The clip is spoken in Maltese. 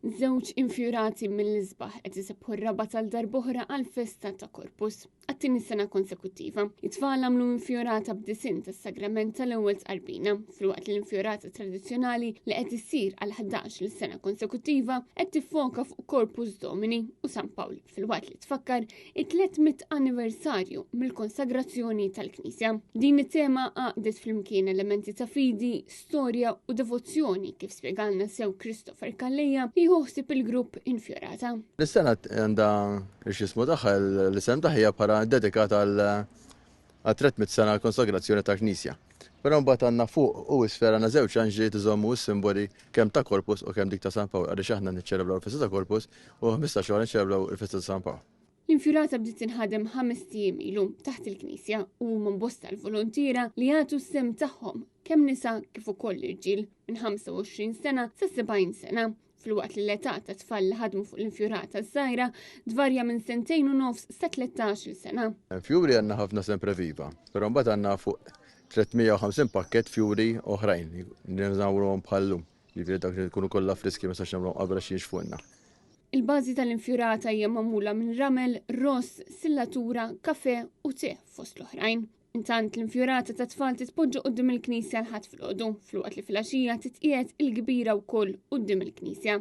Żewġ infjurati mill-isbaħ qed isebbħu r-Rabat għal darb'oħra għall-festa ta' Corpus, għat-tieni sena konsekuttiva. It-tfal għamlu infjorata b'disinn tas-sagrament tal-ewwel tqarbina, filwaqt li l-infjorata tradizzjonali li qed issir għal 11-il sena konsekuttiva qed tiffoka fuq Corpus Domini u San Pawl filwaqt li tfakkar it-300 anniversarju mill-konsagrazzjoni tal-Knisja. Din it-tema għaqdet flimkien elementi ta' fidi, storja u devozzjoni kif spjegalna sew Christopher Calleja li jieħu ħsieb il-grupp Infiorata. L-sena għandha x'ismu tagħha l-isem tagħha hija bħala dedikata għal 300 sena konsagrazzjoni tal-Knisja. Però mbagħad għandna fuq u isfel għandna żewġ anġli tiżommu s-simboli kemm ta' Corpus u kemm dik ta' San Pawl għaliex aħna niċċelebraw il-festa ta' Corpus u 15 oħra niċċelebraw il-festa ta' San Pawl. L-infjurata bdiet tinħadem ħamest ijiem ilu taħt il-knisja u huma bosta l-volontiera li jagħtu s-sehem tagħhom kemm nisa kif ukoll irġiel minn 25 sena sa 70 sena filwaqt li l-età ta' tfal li ħadmu fuq l-infjurata żgħira tvarja minn sentejn u nofs sa 13-il sena. Fjuri għandna ħafna sempre viva, però mbagħad għandna fuq 350 pakkett fjuri oħrajn li nżawruhom bħal-lum. Jiġifieri dak li jkunu kollha friski ma nistax nagħmluhom qabel għax jinxfulna. Il-bażi tal-infjurata hija magħmula minn ramel, ross, sillatura, kafè u te fost l-oħrajn. Intant l-infjurata ta' tfal titpoġġa quddiem il-knisja l-Ħadd filgħodu, filwaqt li filgħaxija titqiegħed il-kbira wkoll quddiem il-knisja.